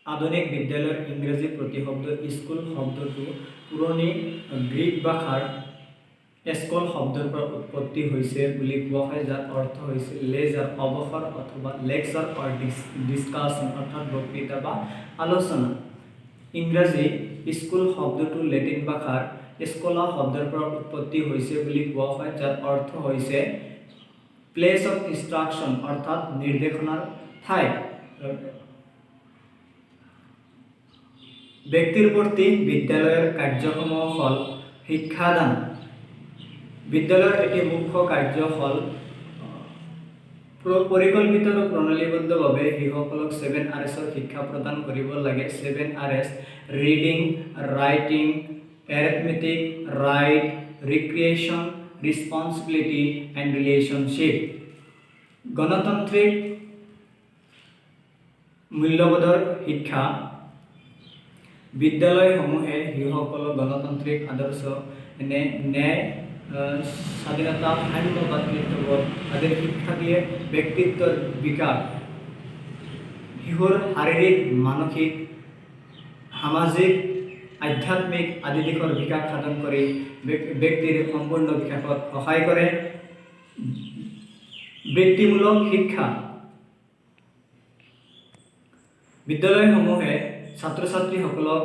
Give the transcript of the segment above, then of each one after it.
আধুনিক বিদ্যালয়ৰ ইংৰাজী প্ৰতিশব্দ স্কুল শব্দটো পুৰণি গ্ৰীক ভাষাৰ এস্কল শব্দৰ পৰা উৎপত্তি হৈছে বুলি কোৱা হয়, যাৰ অৰ্থ হৈছে লেজাৰ, অৱসৰ অথবা লেকচাৰ অৰ ডিছকাশ্যন, অৰ্থাৎ বক্তৃতা বা আলোচনা। ইংৰাজী স্কুল শব্দটো লেটিন ভাষাৰ স্কলা শব্দৰ পৰা উৎপত্তি হৈছে বুলি কোৱা হয়, যাৰ অৰ্থ হৈছে প্লেচ অফ ইনষ্ট্ৰাকশ্যন, অৰ্থাৎ নিৰ্দেশনাৰ ঠাই। ব্যক্তিৰ প্ৰতি বিদ্যালয়ৰ কাৰ্যসমূহ হ'ল শিক্ষাদান। বিদ্যালয়ৰ এটি মুখ্য কাৰ্য হ'ল পৰিকল্পিত আৰু প্ৰণালীবদ্ধভাৱে শিশুসকলক ছেভেন আৰ এছৰ শিক্ষা প্ৰদান কৰিব লাগে। Seven R S: reading, writing, arithmetic, right, recreation, responsibility and relationship. গণতান্ত্ৰিক মূল্যবোধৰ শিক্ষা। বিদ্যালয়সমূহে শিশুসকলক গণতান্ত্ৰিক আদৰ্শ, এনে ন্যায়, স্বাধীনতা, সাম্য, ভাতৃত্ববোধ আদিৰ শিক্ষা দিয়ে। ব্যক্তিত্বৰ বিকাশ। শিশুৰ শাৰীৰিক, মানসিক, সামাজিক, আধ্যাত্মিক আদি দিশৰ বিকাশ সাধন কৰি ব্যক্তিৰ সম্পূৰ্ণ বিকাশত সহায় কৰে। বৃত্তিমূলক শিক্ষা। বিদ্যালয়সমূহে ছাত্ৰ ছাত্ৰীসকলক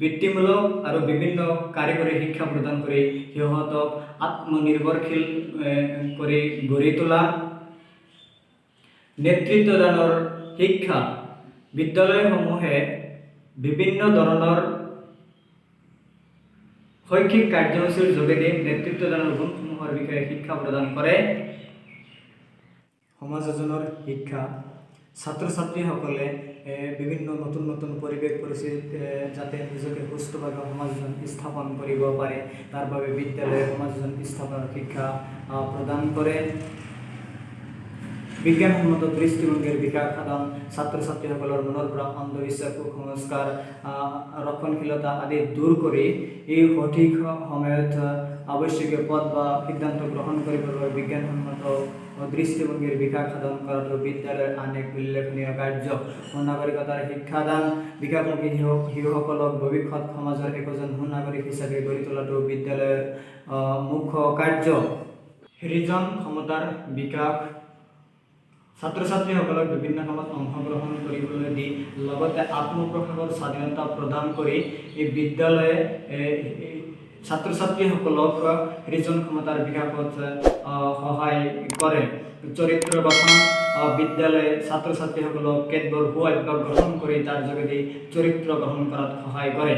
বৃত্তিমূলক আৰু বিভিন্ন কাৰিকৰী শিক্ষা প্ৰদান কৰি সিহঁতক আত্মনিৰ্ভৰশীল কৰি গঢ়ি তোলা। নেতৃত্বদানৰ শিক্ষা। বিদ্যালয়সমূহে বিভিন্ন ধৰণৰ শৈক্ষিক কাৰ্যসূচীৰ যোগেদি নেতৃত্বদানৰ গুণসমূহৰ বিষয়ে শিক্ষা প্ৰদান কৰে। সমাজনৰ শিক্ষা। ছাত্ৰ ছাত্ৰীসকলে বিভিন্ন নতুন নতুন পৰিৱেশ পৰিস্থিতিত যাতে নিজকে সুস্থভাৱে সমাযোজন স্থাপন কৰিব পাৰে, তাৰ বাবে বিদ্যালয়ে সমাযোজন স্থাপনৰ শিক্ষা প্ৰদান কৰে। বিজ্ঞানসন্মত দৃষ্টিভংগীৰ বিকাশ সাধন। ছাত্ৰ ছাত্ৰীসকলৰ মনৰ পৰা অন্ধবিশ্বাস, কুসংস্কাৰ, ৰক্ষণশীলতা আদি দূৰ কৰি এই সঠিক সময়ত আৱশ্যকীয় পথ বা সিদ্ধান্ত গ্ৰহণ কৰিবৰ বাবে বিজ্ঞানসন্মত দৃষ্টিভংগীৰ বিকাশ সাধন কৰাটো বিদ্যালয়ৰ আন এক উল্লেখনীয় কাৰ্য। সুনাগৰিকতাৰ শিক্ষাদান। বিকাশমুখী শিশুসকলক ভৱিষ্যত সমাজৰ একোজন সুনাগৰিক হিচাপে গঢ়ি তোলাটো বিদ্যালয়ৰ মুখ্য কাৰ্য। সৃজন ক্ষমতাৰ বিকাশ। ছাত্ৰ ছাত্ৰীসকলক বিভিন্ন কামত অংশগ্ৰহণ কৰিবলৈ দি লগতে আত্মপ্ৰকাশৰ স্বাধীনতা প্ৰদান কৰি এই বিদ্যালয়ে এই ছাত্ৰ ছাত্ৰীসকলক সৃজন ক্ষমতাৰ বিকাশত সহায় কৰে। চৰিত্ৰ গঠন। বিদ্যালয়ে ছাত্ৰ ছাত্ৰীসকলক কেতবোৰ সু অভ্যাস গ্ৰহণ কৰি তাৰ যোগেদি চৰিত্ৰ গ্ৰহণ কৰাত সহায় কৰে।